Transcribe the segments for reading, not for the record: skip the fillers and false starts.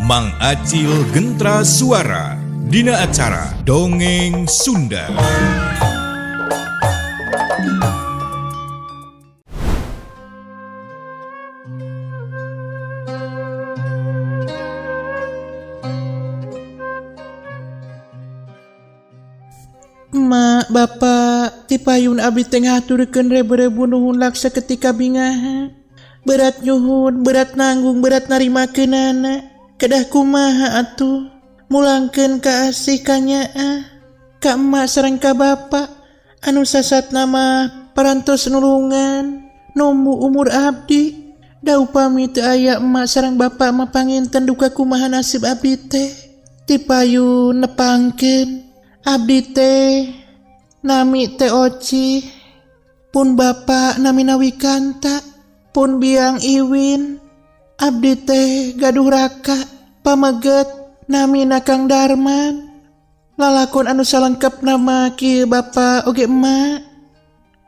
Mang Acil Gentra Suara Dina acara Dongeng Sunda. Emak, Bapak, ti payun abdi teh ngahaturkeun rebu-rebu nuhun laksa ketika bingahan. Berat nyuhun, berat nanggung, berat narimakeunana. Kedah kumaha atuh? Mulangkeun ka asih ka nyaah, ka emak sareng ka bapak anu sasatna mah parantos nulungan numbu umur abdi. Da upami teu aya emak sareng bapak mah panginten duka kumaha nasib abdi teh. Ti payun nepangkeun abdi teh nami teh Oci, pun bapak namina Wikanta, pun biang Iwin. Abdi teh gaduh raka pameget namina Kang Darman. Lalakon anu salengkepna mah kieu bapak oge emak.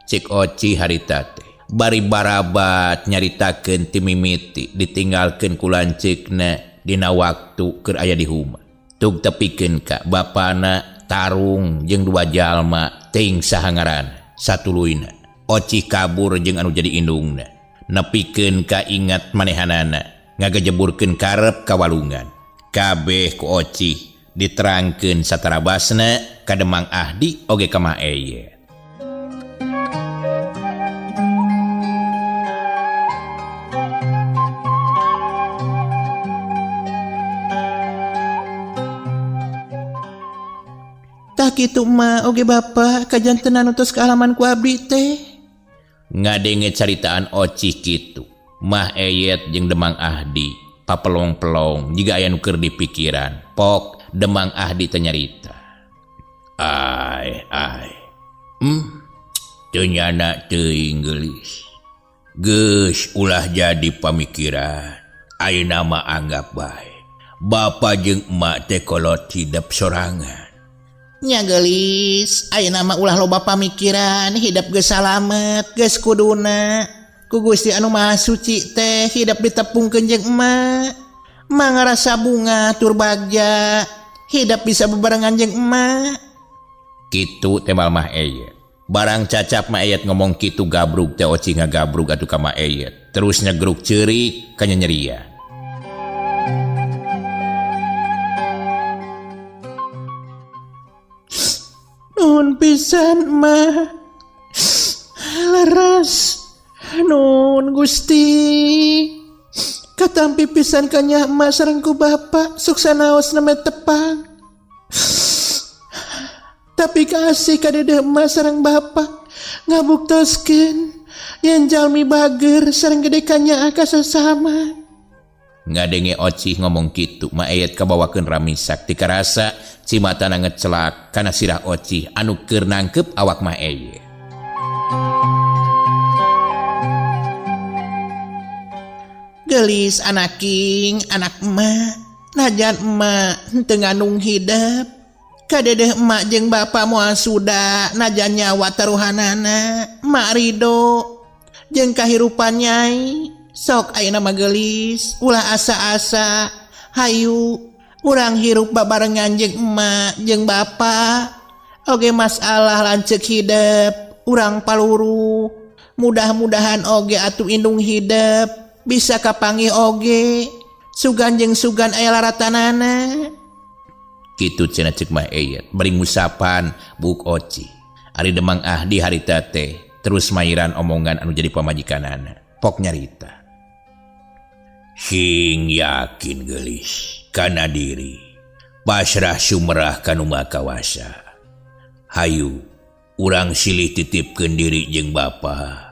Cik Oci harita teh bari barabat nyaritakeun ti mimiti ditinggalkeun ku lanceukna dina waktu keur aya di huma. Tug tepikeun ka bapana tarung jeung dua jalma teuing saha ngaranna satuluyna. Oci kabur jeung anu jadi indungna. Nepikeun ka ingat manehanana ngagajeburkeun karep ka walungan. Kabeh ku Oci diterangkeun satarabasna ka Demang Ahdi oge ka Mak Eyet. Tah kitu emak oge bapak kajantenan utus kealaman ku abdi teh. Ngadenge caritaan Oci kitu, Mah Eyet jeung Demang Ahdi papelong-pelong jiga aya nu keur dipikiran. Pok Demang Ahdi teh nyarita. Ai ai. Teu nyana teuing geulis. Geus ulah jadi pamikiran. Ayeuna mah anggap bae. Bapa jeung emak teh kolot hidep sorangan. Nya geulis, ayeuna mah ulah loba pamikiran, hidep geus salamet, geus kuduna. Ku Gusti anu Maha Suci teh hidep ditepungkeun jeung emak. Emak ngarasa bunga tur bagja, hidep bisa bebarengan jeung emak. Kitu teh mah Eyet. Barang cacap Mak Eyet ngomong kitu gabrug teh Oci ngagabrug atuh ka Mak Eyet. Terus nyegruk ceurik ka nyenyerian. Nuhun pisan mah. Leres. Nuhun Gusti. Katampi pisan ka nya emak sareng ku bapak suksanaos neme tepang. Tapi kasih ka dedeh emak sareng bapak ngabuktoskeun yen jalmi bager sareng gede ka nyaah ka sasama. Ngadenge Oci ngomong kitu, Mak Eyet kabawakeun ramisak tikarasa cimatana ngecelak kana sirah Oci anu keur nangkep awak Mak Eyet. Geulis anaking anak emak, najan emak henteu ngandung hidep. Kadedeh emak jeung bapak moal suda najan nyawa taruhanana, emak ridho jeung kahirupan nyai. Sok ayeuna mah geulis, ulah asa-asa, hayu urang hirup babarengan jeung emak jeung bapak. Oge masalah lanceuk hidep urang paluruh. Mudah-mudahan oge atuh indung hidep bisa kapanggih oge. Sugan jeung sugan aya laratanana. Kitu cenah ceuk Mah Eyet bari ngusapan buuk Oci. Ari Demang Ahdi harita teh terus mairan omongan anu jadi pamajikanana. Pok nyarita. Sing yakin geulis kana diri, pasrah sumerah ka nu Maha Kawasa. Hayu urang silih titipkeun diri jeung bapa.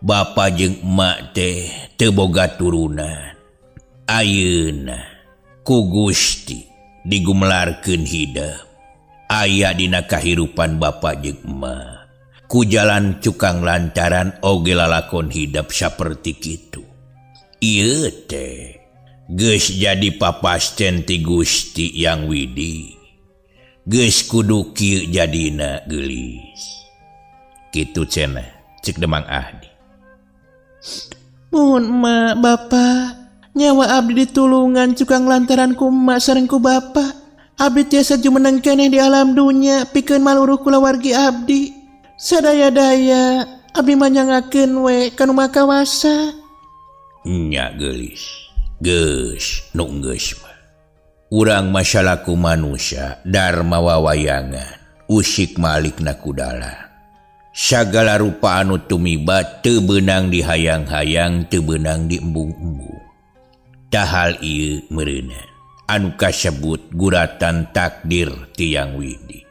Bapa jeung emak teh teu boga turunan. Ayeuna ku Gusti digumelarkeun hidep. Aya dina kahirupan bapa jeung emak. Ku jalan cukang lantaran oge lalakon hidep saperti kitu. Ieu teh geus jadi papasten ti Gusti Yang Widi. Geus kudu kieu jadina geulis. Kitu cenah cek Demang Ahdi. Mohon emak bapak Nyawa abdi ditulungan cukang lantaran ku emak sareng ku bapak. Abdi tiasa jumeneng keneh di alam dunya pikeun maluruh kulawargi abdi. Sadaya-daya abdi manyangakeun we ka nu Maha Kawasa. Nya geulis. Geus nu geus mah. Urang masalaku manusia dharma wawayangan usik malik na kudala. Sagala rupa anu tumiba teu beunang dihayang-hayang teu beunang diembung-embung. Tahal ieu meureunna anu kasebut guratan takdir tiang widi.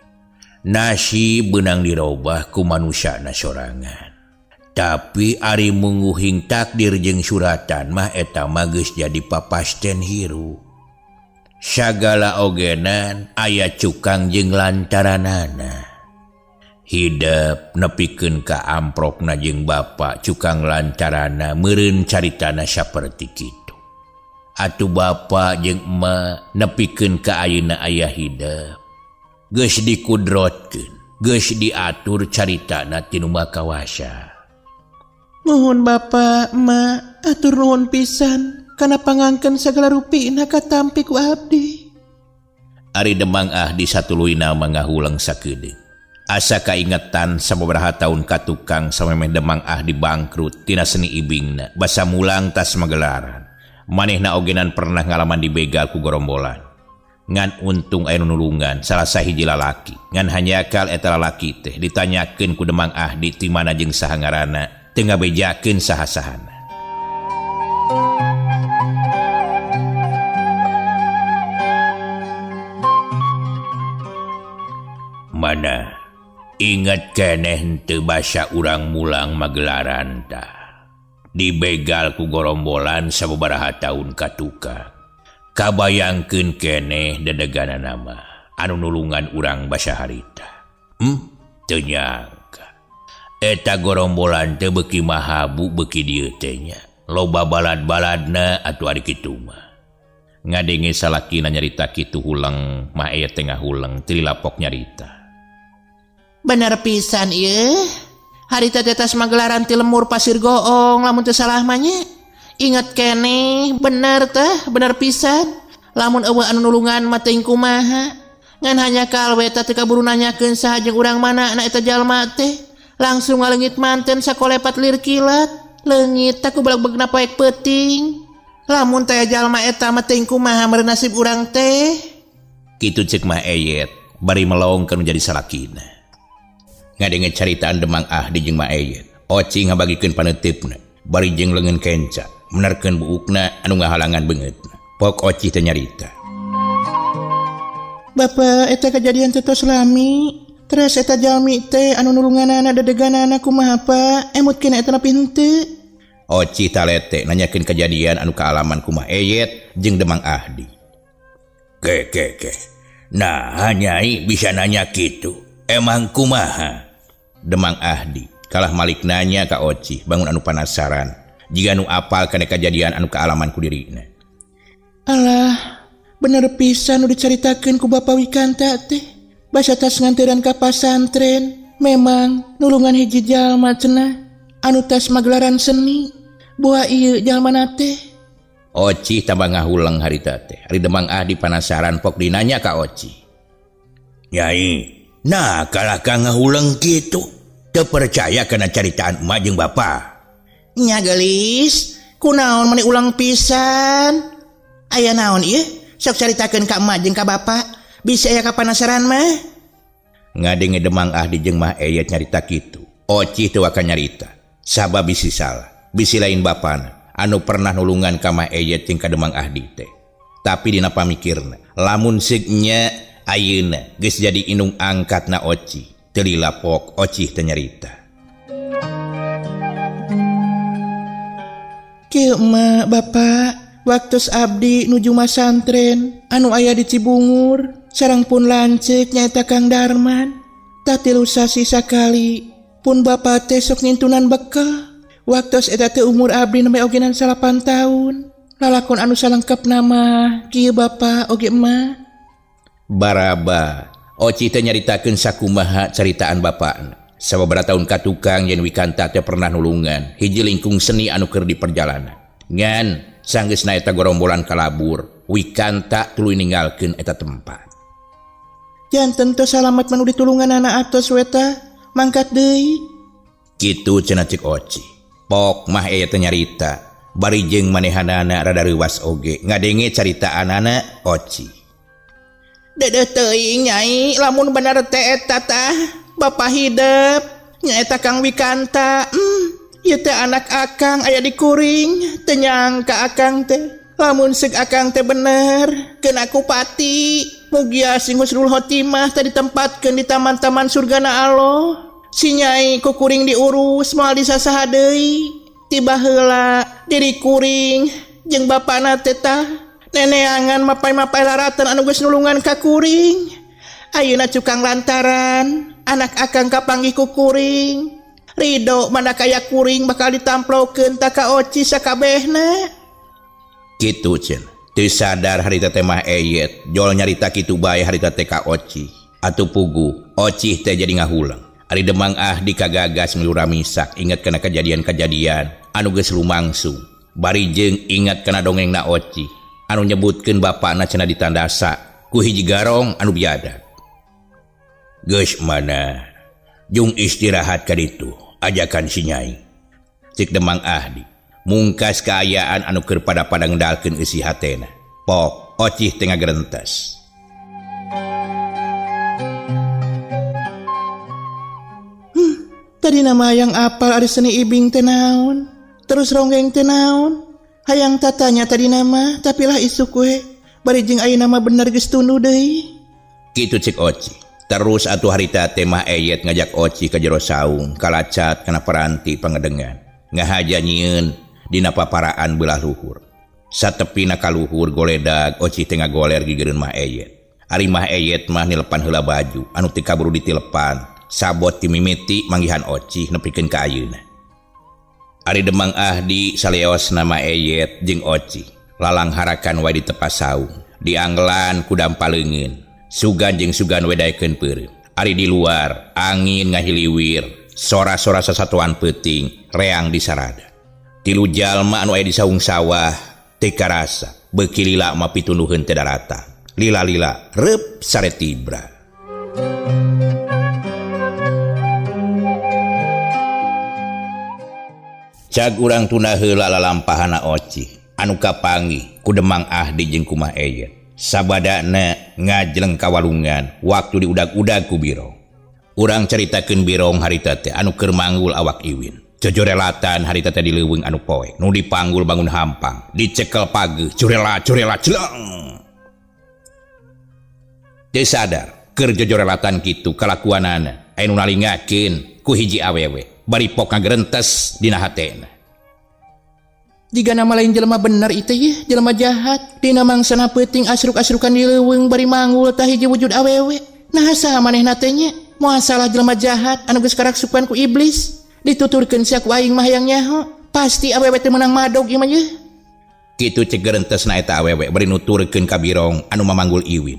Nasib beunang dirobah ku manusana sorangan. Tapi ari munguhing takdir jeung suratan mah eta mah geus jadi papasten hirup. Sagala ogenan aya cukang jeung lantaranana. Hidep nepikeun ka amprokna jeung bapa cukang lantarana meureun caritana saperti kitu. Atuh bapa jeung emak nepikeun ka ayeuna aya hidep. Geus dikudrotkeun, geus diatur caritana ti nu Maha Kawasa. Nuhun bapa, emak, atur nuhun pisan kana pangangkeun sagala rupina katampi ku abdi. Ari Demang Ahdi satuluyna mangahuleng sakedeung. Asa kaingetan sababaraha taun ka tukang samemeh Demang Ahdi bangkrut tina seni ibingna basa mulang tas magelaran. Manehna ogenan pernah ngalaman dibegal ku gorombolan. Ngan untung aya nu nulungan salah sahiji lalaki. Ngan hanjakal eta lalaki teh ditanyakeun ku Demang Ahdi ti mana jeung saha ngaranna, teu ngabejakeun saha-sahana. Mana inget keneh henteu basa urang mulang magelaran tah. Dibegal ku gorombolan sababaraha taun ka tukang. Kabayangkeun keneh dedeganana mah anu nulungan urang basa harita. Teu nyangka. Eta gorombolan teh beuki mahabu beuki dieu teh nya. Loba balad-baladna atuh ari kitu mah. Ngadenge salakina nyarita kitu huleng, mah aya teh ngahuleng teu lapok nyarita. Bener pisan ieu. Harita teh tas magelaran ti lemur pasir goong lamun teu salah mah nya. Ingat keneh, bener teh, bener pisan. Lamun eueuh anu nulungan mah teuing kumaha. Ngan hanya kalwe teh teu kaburu nanyakeun saha jeung urang mana na eta jalma teh. Langsung ngaleungit manten sakolepat lir kilat. Leungit teh ku belegbegna poek peuting. Lamun teh jalma eta mah teuing kumaha meureun nasib urang teh. Kitu ceuk Mah Eyet bari melong kana jadi salakina. Ngadenge caritaan Demang Ahdi jeung Mah Eyet. Oci ngabagikeun paneuteup bari jeung leungeun kenca, menerkeun buukna anu ngahalangan beungeutna. Pok Oci teh nyarita. Bapak eta kejadian teh tos lami. Terus eta jalmi teh anu nulunganana dedeganana kumaha Pak? Emut kena eta nepi henteu. Oci talete nanyakeun kejadian anu kaalaman ku Mah Eyet jeung Demang Ahdi. Ke ke ke. Nah, nyai bisa nanya kitu. Emang kumaha? Demang Ahdi kalah malik nanya ka Oci bangun anu panasaran jiga nu apal kana kejadian anu kaalaman ku dirina. Alah, bener pisan nu dicaritakeun ku Bapak Wikanta teh. Basa tas nganteran ka pasantren, memang nulungan hiji jalma cenah anu tas magelaran seni. Buah ieu jalma na teh. Oci tambah ngahuleng harita teh. Ari Demang Ahdi panasaran pok dinanya ka Oci. Nyai, nah kalah ka ngahuleng kitu. Teu percaya kana caritaan emak jeung bapa. Nya geulis, kunaon meni ulang pisan? Aya naon ieu? Sok caritakeun ka emak jeung ka bapa. Bisi aya kapanasaran mah. Ngadenge Demang Ahdi jeung Mah Eyet nyarita kitu. Oci teu akan nyarita. Sabab bisi salah, bisi lain bapana anu pernah nulungan ka Mah Eyet jeung ka Demang Ahdi teh. Tapi dina pamikirna, lamun seugnya ayeuna geus jadi indung angkatna Oci, teu lilapok Oci teh nyarita. Kieu emak bapak, waktos abdi nuju masantren anu aya di Cibungur, sareng pun lanceuk nyaeta Kang Darman. Tatilu sasi sakali pun bapak teh sok ngintunan bekel. Waktos eta teh umur abdi nembe ogenan 8 tahun. Lalakon anu salengkep nama kieu bapak oge emak. Baraba Oci teh nyaritakeun sakumaha caritaan bapakna. Sababaraha taun ka tukang yen Wikanta teh pernah nulungan hiji lingkung seni anu keur di perjalanan. Ngan Sanggeusna eta gorombolan kalabur, Wikanta tuluy ninggalkeun eta tempat. Janten teu salamet mah nu ditulunganana atos we tah, mangkat deui. Kitu cenah cek Oci. Pok mah aya teh nyarita, bari jeung manehanana rada reuwas oge ngadenge caritaanana Oci. Dedeh teuing nyai lamun bener teh eta tah, bapa hidep nyaeta Kang Wikanta. Ieu teh anak akang aya di kuring, teu nyangka akang teh. Lamun seuk akang teh bener, keun aku pati. Mugia sing husnul khotimah teh ditempatkeun di taman-taman surgana Allah. Si nyai ku kuring diurus moal disasaha deui. Tiba heula diri kuring jeung bapana teh tah neneangan mapai-mapai laratan anu geus nulungan ka kuring. Ayeuna cukang lantaran anak akang kapanggih ku kuring. Ridho mana kaya kuring bakal ditamplokeun ta ka Oci sakabehna. Kitu cenah. Teu sadar harita teh mah Eyet, jol nyarita kitu bae harita teh ka Oci. Atuh puguh, Oci teh jadi ngahulang. Ari Demang Ahdi kagagas milu ramisak inget kana kejadian-kejadian anu geus lumangsung. Bari jeung ingat kana dongengna Oci anu nyebutkeun bapana cenah ditandasa ku hiji garong anu biadab. Geus mana jung istirahat ka ditu ajakan si Nyai. Cik Demang Ahdi mungkas kaayaan anu keur pada-pada ngedalkeun eusi hatena. Pok Ocih teh ngagerentes. Tadi nama hayang apal ari seni ibing teh naon, terus ronggeng teh naon. Hayang tatanya tadi nama, tapi lah isuk we. Bari jeung ayeuna mah bener geus tunduh deui. Kitu cek Oci. Terus atuh harita teh mah Eyet ngajak Oci ka jero saung, kalacat kana peranti pangedengan. Ngahaja nyieun dina paparaan beulah luhur. Satepina ka luhur goledag Oci teh ngagoler gigireun mah Eyet. Ari mah Eyet mah nilepan heula baju anu teu kaburu ditilepan. Sabot ti mimiti manggihan Oci nepikeun ka ayeuna. Ari Demang Ahdi saleosna mah Eyet jeung Oci lalang harakan wae ditepas saung, dianggelan ku dampaleungeun. Sugan jeung sugan we daekeun peureum. Ari di luar angin ngahiliwir, sora-sora sasatuan peuting reang disarada. Tilu jalma anu aya di saung sawah teu karasa beuki lila mah pitunduheun teh darata. Lila-lila reup sare tibra. Cag urang tunda heula lalampahana Oci anu kapanggih ku Demang Ahdi jeung Kumah Eyet. Sabadana ngajleng ka walungan waktu diudag-udag ku Birong. Urang caritakeun Birong harita teh anu keur manggul awak iwin. Jojorelatan harita teh di leuweung anu poek. Nu dipanggul bangun hampang, dicekel pageuh, curela-curela jeleng. Teu sadar keur jojorelatan kitu kalakuanana aya nu nalingakeun ku hiji awewe. Bari pok ngagerentes dina hatena. Jika nama lain jelema bener itu ya, jelema jahat. Dina mangsana peuting asruk-asrukan di leuweung bari manggul tah hiji wujud awewe. Nah saha manehna teh nya? Moal salah jelema jahat anu geus karaksukan ku iblis. Dituturkeun sia ku aing mah hayang nyaho. Pasti awewe teh meunang madog ieu mah yeuh. Kitu cek gerentesna eta awewe bari nuturkeun ka Birong anu mamanggul iwin.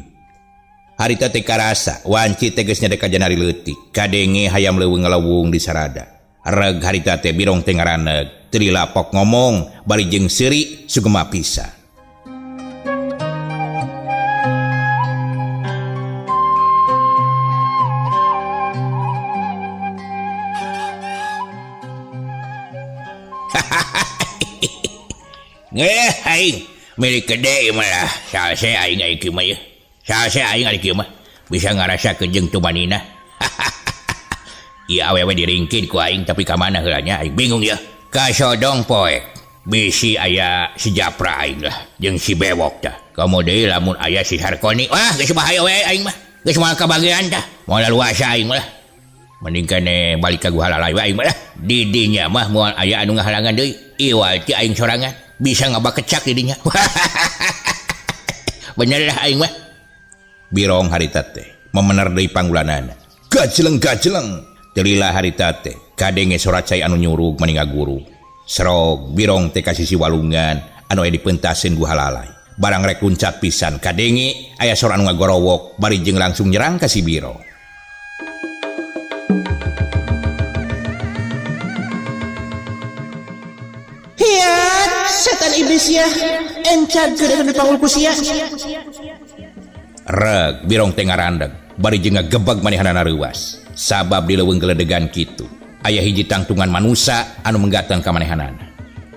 Harita teh karasa wanci teh geus nyadek ka janari leutik. Kadenge hayam leuweung ngalewung di sarada. Reg harita teh Birong teh ngaraneg. Teu dilapok ngomong bari jeung seuri sugema pisan. Ngeh aing milik gede malah salse aing ari kieu mah yeuh. Salse aing ari kieu mah bisa ngarasakeun jeung tumanina. Ieu awewe diringkid ku aing tapi ka mana heula nya aing bingung yeuh. Kasodong poek bisi aya si Japra aing lah jeung si Bewok tah. Komo deui lamun aya si Sarkoni wah geus bahaya we aing mah. Geus moal kabagian tah. Moal luasa aing mah lah. Mending kene balik ka Gua Halalai we aing mah lah. Di dinya mah moal aya anu ngahalangan deui. Iwal ti aing sorangan bisa ngabakecak di dinya. Bener lah aing mah. Birong harita teh memener deui panggulanana. Gajeleng-gajeleng. Teu lila harita teh kadenge sora cai anu nyurug mani ngaguru. Serog Birong teh ka sisi walungan anu aya dipentaseun Gua Halalai. Barang rek luncat pisan kadenge aya sora anu ngagorowok bari jeung langsung nyerang ka si Birong. Hiat, setan iblis. Iblis sia. Encagkeun eta dipanggul ku sia. Reg Birong teh ngarandeg bari jeung ngagebeg manehanana reuwas. Sabab di leuweung geledegan kitu aya hiji tangtungan manusa anu menggateng ka manehanana.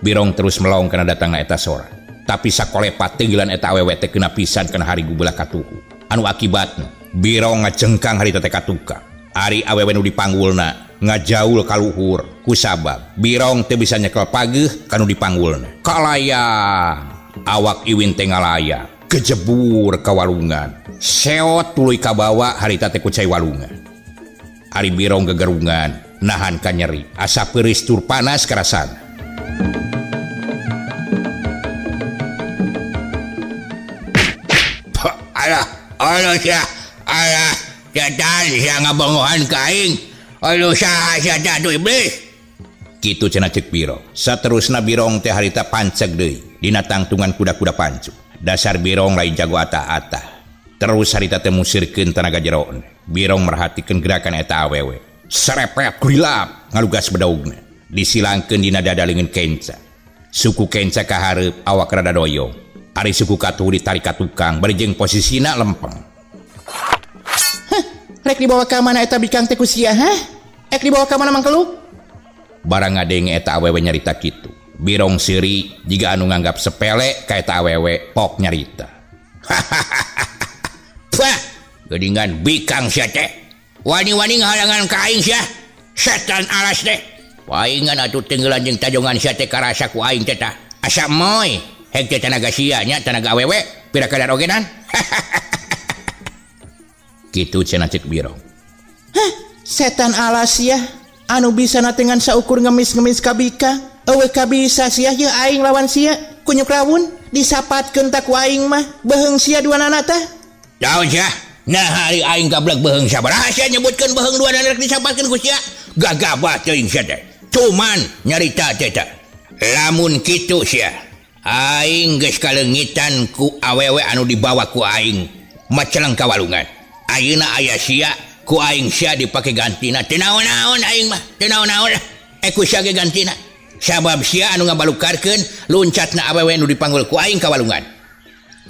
Birong terus melong kana datangna eta sora. Tapi sakolepat tenggelan eta awewe teh kena pisan kana harigu belah katuhu. Anu akibatna Birong ngacengkang harita teh ka tukang. Ari awewe nu dipanggulna ngajaul ka luhur kusabab Birong teu bisa nyekel pageuh kanu dipanggulna. Kalayang awak Iwin teh ngalayang kejebur ka walungan. Seot tuluy kabawa harita teh ku cai walungan. Ari Birong gegerungan nahan ka nyeri asa peuris tur panas karasana. Alah, alah sia, alah, setan sia ngabongohan ka aing. Aduh saha sia teh atuh iblis. Kitu cenah ceuk Birong. Saterusna Birong teh harita panceg deui dina tangtungan kuda-kuda pancuk. Dasar Birong lain jago atah-atah. Terus harita teh musirkeun tanaga jerona. Birong merhatikeun gerakan eta awewe. Serepet kurilap ngalugas bedaugna. Disilangkeun dina dada leungeun kenca. Suku kenca ka hareup awak rada doyong. Ari suku katuhu ditarik ka tukang bari jeung posisina lempeng. Hah, rek dibawa ka mana eta bikang teh ku sia, hah? Ek dibawa ka mana mangkeluk? Barang ngadenge eta awewe nyarita kitu. Birong seuri jiga anu nganggap sepele ka eta awewe pok nyarita. Pah, geuningan bikang sia teh. Wani-wani ngahalangan ka aing sia. Setan alas teh. Paingan atuh tenggelan jeung tajongan sia teh karasa ku aing teh tah. Asa moy. Hek teh tanaga sia nya tanaga awewe pira kadar ogenan. Kitu cenah ceuk Birong. Hah, setan alas sia anu bisa natengan saukur ngemis-ngemis ka bikang. Eueuh kabisa sia ye aing lawan sia kunyuk rawun disapatkeun tak ku aing mah beheung sia dua nana tah. Naon sia? Nah hari aing gablek beheung sabaraha sia nyebutkeun beheung dua nana rek disapatkeun ku sia. Gagabah teuing sia teh. Cuman nyarita teh tah. Lamun kitu sia aing geus kaleungitan ku awewe anu dibawa ku aing maceleng ka walungan. Ayeuna aya sia ku aing sia dipake gantina. Teu naon-naon aing mah, teu naon-naon lah. Ku sia ge gantina. Sabab sia anu ngabalukarkeun luncatna awewe nu dipanggul ku aing ka walungan.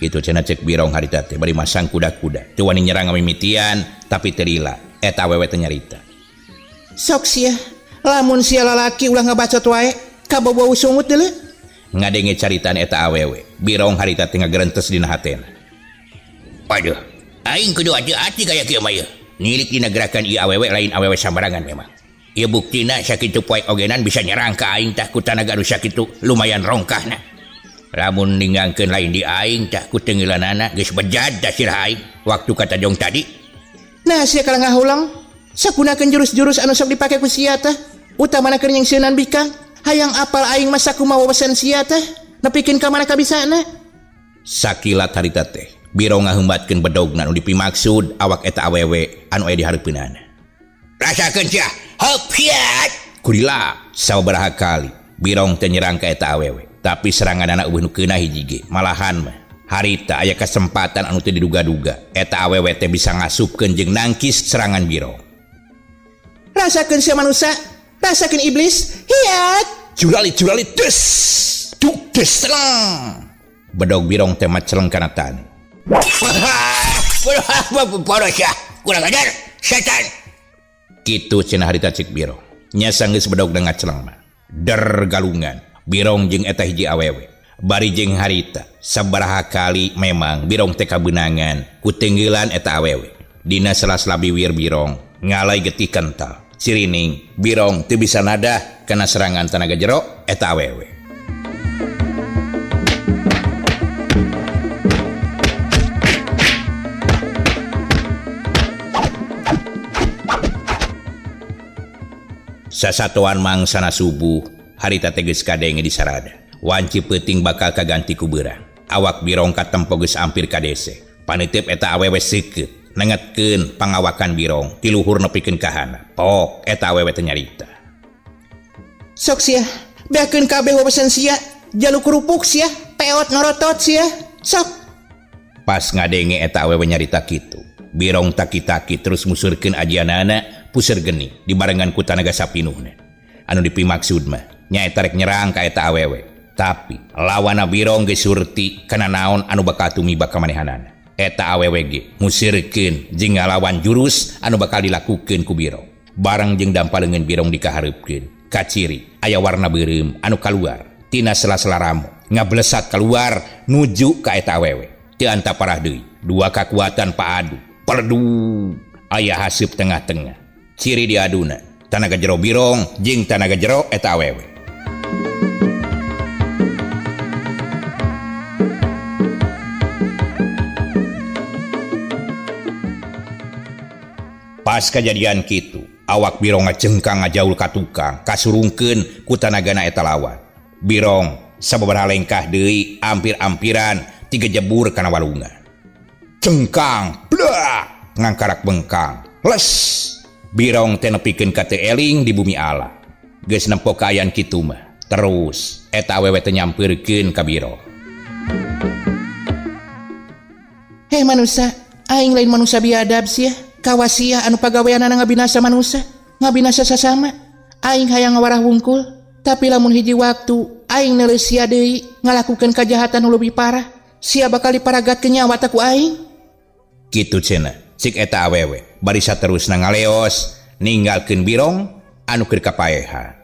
Kitu cenah ceuk Birong harita teh bari masang kuda-kuda. Teu wani nyerang ngamimitian tapi teu lila. Eta awewe teh nyarita. Sok sia, lamun sia lalaki ulah ngabacot wae, kabobo sungut deuleu. Ngadenge caritaan eta awewe, Birong harita teh ngagerentes dina hatena. Waduh, aing kudu hati-hati kaya kieu mah ieu. Nilik dina gerakan ieu awewe lain awewe sambarangan memang. Ieu buktina sakitu poek ogenan bisa nyerang ka aing tah ku tanaga anu sakitu lumayan rongkahna. Lamun ninggangkeun lain di aing tah ku tenggelanana geus bejad tah sirah aing waktu katajong tadi. Nah sia kalah ngahulang, sagunakeun jurus-jurus anu sok dipake ku sia tah, utamana keur nyengseunaan bikang. Hayang apal aing mah sakumaha wawasan sia teh, nepikeun ka mana kabisana. Sakilat harita teh, Birong ngaheumbatkeun bedogna nu dipimaksud awak eta awewe anu aya di hareupeunana. Rasakeun sia, heup hiat. Kurilap sababaraha kali Birong teh nyerang ka eta awewe, tapi seranganana eueuh nu keunah hiji ge. Malahan mah harita aya kasempatan anu teu diduga-duga, eta awewe teh bisa ngasupkeun jeung nangkis serangan Birong. Rasakeun sia manusa, rasakeun iblis, hiat. Curali curali des, duk des teleng. Bedog Birong teh maceleng kana taneuh. Poros ya, kurang ajar, setan. Kitu cenah harita ceuk Birong. Nya sanggeus bedogna ngaceleng mah. Der galungan, Birong jeung eta hiji awewe. Bari jeung harita, sabaraha kali memang Birong teh kabeunangan ku tenggelan eta awewe. Dina sela-sela biwir Birong ngalai getih kental. Sirining Birong teu bisa nadah kana serangan tanaga jero eta awewe. Sasatoan mangsana subuh harita teh geus kadenge di sarada. Wanci peuting bakal kaganti ku beurang. Awak Birong katempo geus ampir ka dese. Panitip eta awewe seukeut nengetkeun pangawakan Birong ti luhur nepikeun ka handap. Pok eta awewe teh nyarita. Sok sia, beakeun kabeh wawasan sia, jaluk kerupuk sia, peot ngorotot sia. Sok. Pas ngadenge eta awewe nyarita kitu, Birong taki-taki terus musurkeun ajianana puseur geni dibarengan ku tanaga sapinuhna. Anu dipimaksud mah nyaeta rek nyerang ka eta awewe. Tapi lawana Birong geus surti kana naon anu bakal tumiba ka manehanana. Eta awewe ge musirkeun jeung ngalawan jurus anu bakal dilakukeun ku Birong. Barang jeung dampa leungeun Birong dikahareupkeun. Kaciri aya warna beureum anu kaluar tina sela-sela ramo ngablesat keluar nuju ka eta awewe. Teu antaparah deui dua kakuatan paadu perdu aya haseup tengah-tengah. Ciri diaduna tanaga jero Birong jeung tanaga jero eta awewe. Pas kejadian kitu, awak Birong ngacengkang ngajaul ka tukang, kasurungkeun ku tanagana eta lawan. Birong sababaraha lengkah deui ampir-ampiran tiga jebur kana walungan. Cengkang, blak, ngangkarak bengkang. Les. Birong teh nepikeun ka teu eling di bumi Allah. Geus nempo kaayaan kitu mah. Terus eta awewe teh nyampeurkeun ka Birong. Heh manusa, aing lain manusa biadab sia. Kawasia anu pagaweanana ngabinasa manusa, ngabinasa sasama. Aing hayang ngawarah wungkul, tapi lamun hiji waktu aing neuleus sia deui ngalakukeun kajahatan nu leuwih parah, sia bakal diparagatkeun nyawa ta ku aing. Kitu cenah, cik eta awewe bari saterusna ngaleos ninggalkeun Birong anu keur kapaehan.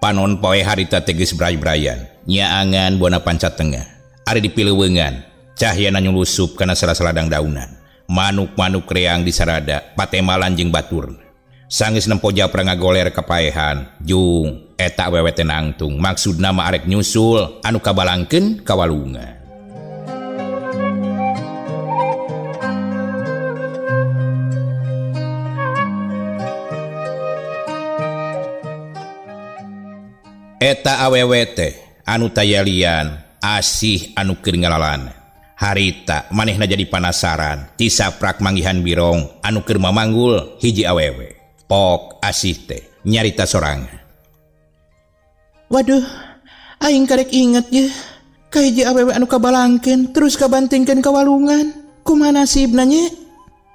Panon poe harita teh geus bray-brayan, nyaangan buana panca tengah. Ari dipileuweungan, cahyana nyulusup kana sela-sela dangdaunan. Manuk-manuk reang disarada patemalan jeung baturna. Sanggeus nempo japra ngagoler kapaehan, jung eta awewe teh nangtung maksudna mah arek nyusul anu kabalangkeun ka walungan. Eta awewe teh anu tayalian asih anu keur ngalalana. Harita manehna jadi panasaran tisaprak manggihan Birong anu keur mamanggul hiji awewe. Pok asih teh nyarita sorangan. Waduh, aing karek inget ye. Ka hiji awewe anu kabalangkeun terus kabantingkeun ka walungan. Kumaha nasibna nya?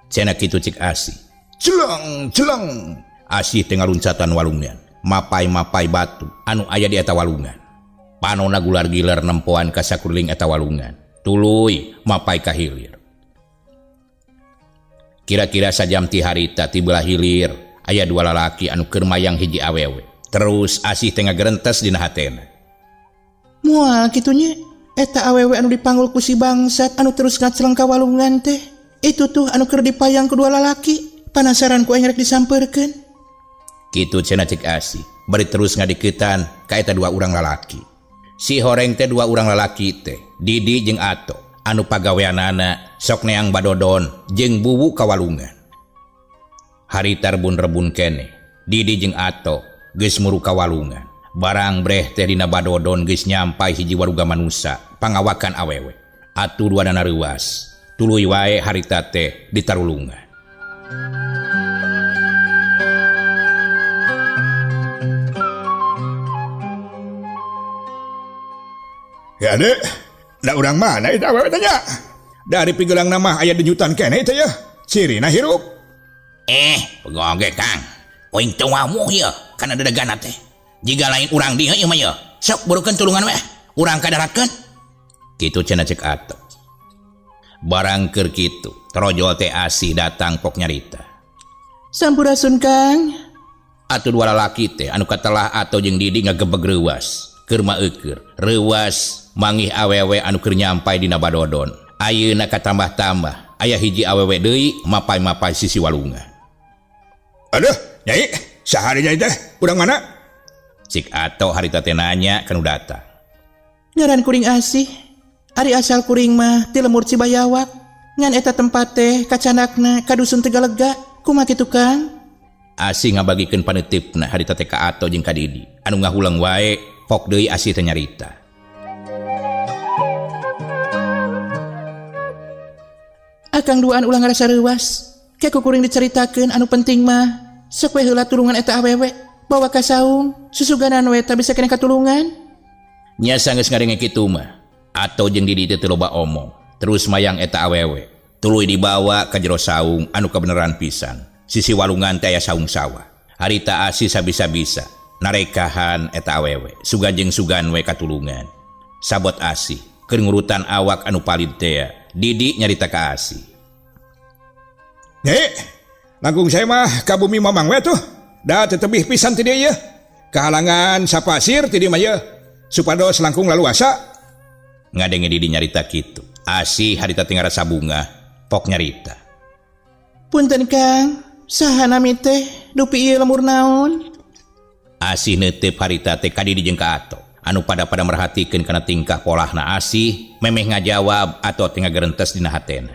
Cenah kitu cik asih. Jeleng jeleng. Asih teh ngaluncatan walungan, mapai-mapai batu anu aya di eta walungan. Panona gular giler nempoan ka sakuliling eta walungan. Tuluy mapai ka hilir. Kira-kira sajam ti harita ti belah hilir aya dua lalaki anu keur mayang hiji awewe. Terus asih teh ngagerentes dina hatena. Moal kitu nya, eta awewe anu dipanggul ku si bangsat anu terus ngaceleng ka walungan teh. Itu tuh anu keur dipayang ku dua lalaki. Panasaran ku aing rek disampeurkeun. Kitu cenah cek asih, bari terus ngadiketan ka eta dua urang lalaki. Si horeng teh dua urang lalaki teh, Didi jeung Ato, anu pagaweanana sok neang badodon jeung bubu ka walungan. Harita rebun-rebun keneh, Didi jeung Ato geus muru ka walungan. Barang breh teh dina badodon geus nyampai hiji waruga manusa, pangawakan awewe. Atuh duanana reuas, tuluy wae harita teh ditarulungan. Ya dek, da urang mana itu awewe tanya? Dari pigelang nama aya denyutan keneh teh ya. Cirina hirup. Pegoge Kang. Oing teu wamuh ye kana dedegana teh. Jiga lain urang dieu ieu mah ye. Sok burukeun tulungan we. Urang kadaratkeun. Kitu cenah cek Ato. Barang keur kitu, trojol teh asih datang pok nyarita. Sampurasun Kang. Atuh dua lalaki teh anu katelah Ato jeung Didi ngagebeg reuas. Keur maeukeun, reuas mangih awewe anu keur nyampai dina badodon. Ayeuna katambah-tambah, aya hiji awewe deui mapai-mapai sisi walungan. Aduh, nyai, saha nyai teh? Urang mana? Cik Ato harita teh nanya kanu datang. Ngaran kuring asih. Ari asal kuring mah ti lemur Cibayawak. Ngan eta tempat teh kacanakna ka dusun Tegalega. Kumaha kitu Kang? Asih ngabagikeun panitipna harita teh ka Ato jeung ka Didi. Anu ngahulang wae pok deui asih teh nyarita. Akang duaan ulah ngarasa reuas. Ke ku kuring dicaritakeun anu penting mah sok we heula tulungan eta awewe bawa ka saung susuganan we ta bisa kena katulungan. Nya sanggeus ngadenge kitu mah Ato jeung Didi teh teu loba omong. Terus mayang eta awewe tuluy dibawa ka jero saung anu kabeneran pisan. Sisi walungan teh aya saung sawah. Harita asih sabisa-bisa. Narekahan eta awewe, sugan jeung sugan we katulungan. Sabot Asih keur ngurutan awak anu palid tea. Didi nyarita ka Asih. Nyai, langkung saya mah ka bumi Mamang we tuh. Da tetebih pisan ti dieu yeuh. Kahalangan sapasir ti dieu mah yeuh. Supados langkung laluasa. Ngadenge Didi nyarita kitu. Asih harita teh ngarasa bungah, pok nyarita. Punten Kang, saha nami teh dupi ieu lembur naon? Asih neuteup harita teh ka Didi jeung ka Ato. Anu pada-pada merhatikeun kana tingkah polahna Asih, memeh ngajawab Ato teh ngagerentes dina hatena.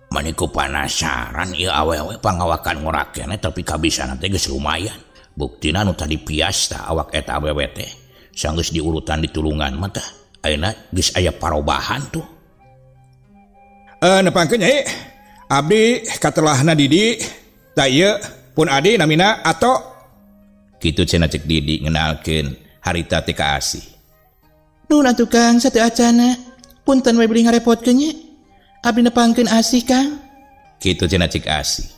Mani ku panasaran ieu awewe pangawakan ngora keneh tapi kabisana teh geus lumayan. Buktina nu tadi pias tah awak eta awewe teh. Sanggeus diurutan ditulungan mah tah. Ayeuna geus aya parobahan tuh. Nepangkeun Nyai, abdi katelahna Didi, tah ieu pun adi namina Ato. Kitu cenah cek Didi ngenalkeun harita teh ka Asih. Nuhun atuh Kang sateu acana. Punten we beli ngarepotkeun nya. Abdi nepangkeun Asih Kang. Kitu cenah cek Asih.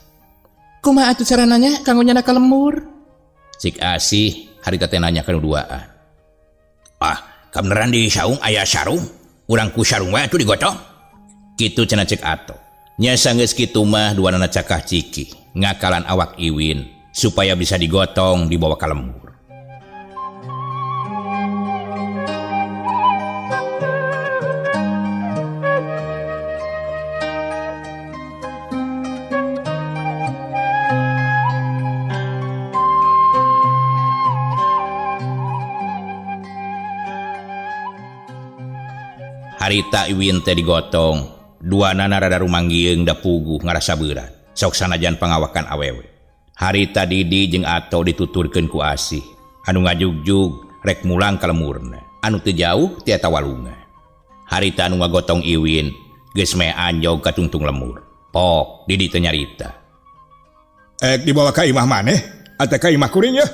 Kumaha atuh sarananya kanggo nyana ka lembur? Cik Asih harita teh nanya ka nu duaan. Ah, kabeneran di saung aya sarung? Urang ku sarung wae atuh digotong. Kitu cenah cek Ato. Nya sanggeus kitu mah duanana cakah cikih ngakalan awak Iwin supaya bisa digotong dibawa ka lembur. Harita Iwin teh digotong, duanana rada rumanggieung da puguh ngarasa beurat. Sok sanajan pangawakan awewe. Harita Didi jeung Ato dituturkeun ku Asih, anu ngajugjug rek mulang ka lemurna, anu teu jauh ti eta walungan. Harita anu ngagotong Iwin geus meh anjog ka tungtung lemur. Pok Didi teh nyarita. Ek dibawa ka imah maneh atawa ka imah kuring yeuh?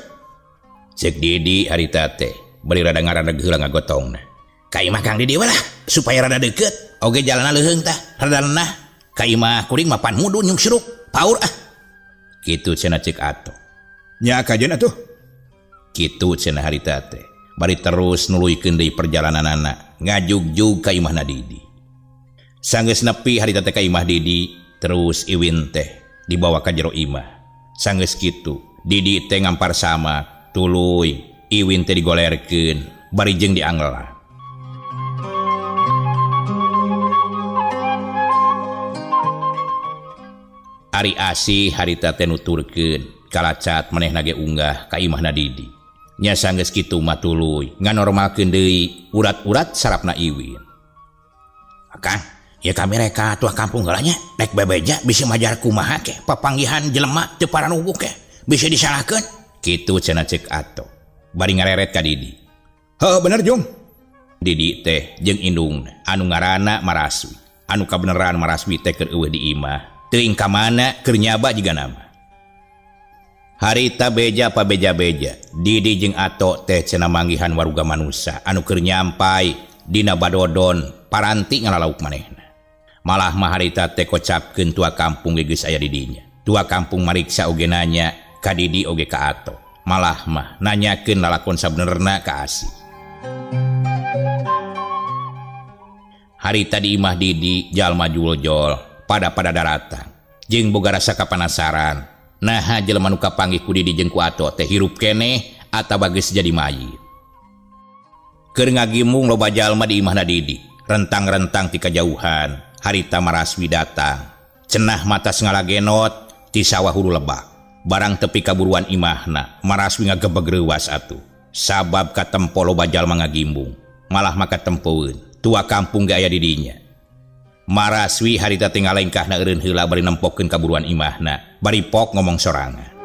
Ceuk Didi harita teh bari rada ngaraneg heula ngagotongna. Ka imah Kang Didi we lah supaya rada deukeut. Oge jalanna leuheung tah, rada lenah. Ka imah kuring mah pan mudun nyungsruk, paur ah. Kitu cenah ceuk Ato. Nya kajeun atuh. Kitu cenah harita teh. Bari terus nuluykeun deui perjalananana ngajugjug ka imahna Didi. Sanggeus nepi harita teh ka imah Didi, terus Iwin teh dibawa ka jero imah. Sanggeus kitu, Didi teh ngampar sama, tuluy Iwin teh digolerkeun bari jeung diangela. Ari Asih harita teh nuturkeun kalacat manehna ge unggah ka imahna Didi. Nya sanggeus kitu mah tuluy nganormalkeun deui urat-urat sarafna Iwin. Akang, ya kami reka tua kampung heula nya, rek bebeja bisi majar kumaha ke, papanggihan jelema teu paranuguh ke, bisi disalahkeun. Kitu cenah ceuk Ato. Bari ngareret ka Didi. Heuh bener Jung. Didi teh jeung indungna anu ngaranna Maraswi. Anu kabeneran Maraswi teh keur eueuh di imah. Teuing ka mana keur nyaba jiga nama. Harita beja pa beja-beja, Didi jeung Ato teh cenah manggihan waruga manusa anu keur nyampai dina badodon paranti ngalalauk manehna. Malah mah harita teh kocapkeun tua kampung ge geus aya di dinya. Tua kampung mariksa oge nanya ka Didi oge ka Ato. Malah mah nanyakeun lalakon sabenerna ka Asih. Harita di imah Didi jalma juljol pada-pada daratan jeung boga rasa kapanasaran. Naha jelema nu kapanggih ku Didi jeung ku Ato teh hirup keneh atawa geus jadi mayit. Keur ngagimung loba jalma di imahna Didi, rentang-rentang ti kajauhan harita Maraswi datang. Cenah mata ngalagenot ti sawah hulu lebak. Barang tepi kaburuan imahna, Maraswi ngagebeg reuwas atuh. Sabab katempo loba jalma ngagimbung, malah maka tempoeun. Tua kampung ge aya di dinya. Maraswi harita teh ngalengkahna eureun heula bari nempokeun kaburuan imahna, bari pok ngomong sorangan.